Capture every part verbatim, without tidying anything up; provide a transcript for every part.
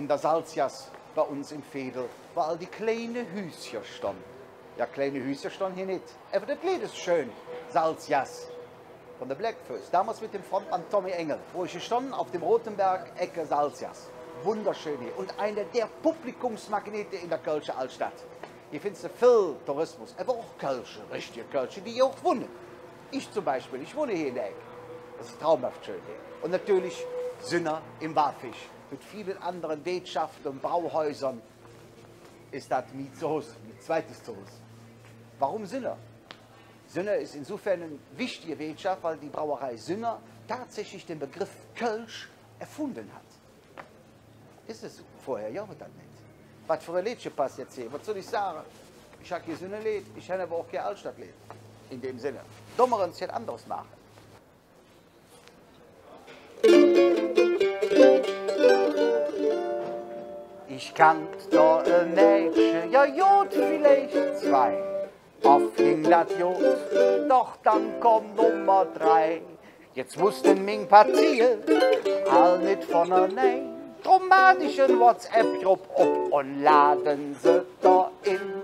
En der Salzgass bei uns em Veedel, wo all die kleine Hüscher stonn. Jo, kleine Hüscher stonn hee nit. Ävver dat Leed es schön, Salzgass. Vun de Bläck Fööss, domols met dem Frontmann Tommy Engel, wo ich hee stonn op dem Rotenberg, Ecke Salzgass. Wunderschön hee. Un einer der Publikumsmagnete en der kölsche Aldstadt. Hee finds de vill Tourismus, ävver och Kölsche, richtige Kölsche, die hee och wonne. Ich zom Beispill, ich wonne hee en der Eck. Dat es traumhaff schön hee. Un natörlich Sünner em Walfisch. Met vill andere Weetschafte un Brauhäuser es dat mi Zohus, mi zweites Zohus. Woröm Sünner? Sünner es insofern en wichtige Weetschaff, weil die Brauerei Sünner tatsächlich den Begriff Kölsch erfunden hat. Es esu. Vörher gov et dat nit. Wat för e Leedche passeet hee? Wat soll ich sage? Ich han kei Sünneleed, ich han ävver och kei Aldstadtleed. En däm Senn. Do mer ens jet anderes maache. Ich kannt do e Mädche, jo god, villeich zwei. Off ging dat god, doch dann kom Nummer drei. Jetz woossten ming Partie all nit vun enein. Drum maht ich en WhatsApp-Grupp op un laden se do en.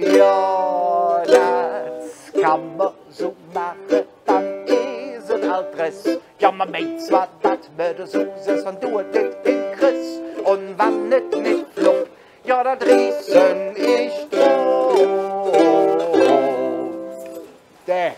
Jo, dat kann mer su maache, dann es et ald dress. Jo, mer meint zwor, dat mer do su sess, wann do et nit hinkriss un wann et nit flupp, jo, dann drieß ich drop. Dä.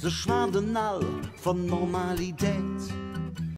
Se schwade all vun Normalität.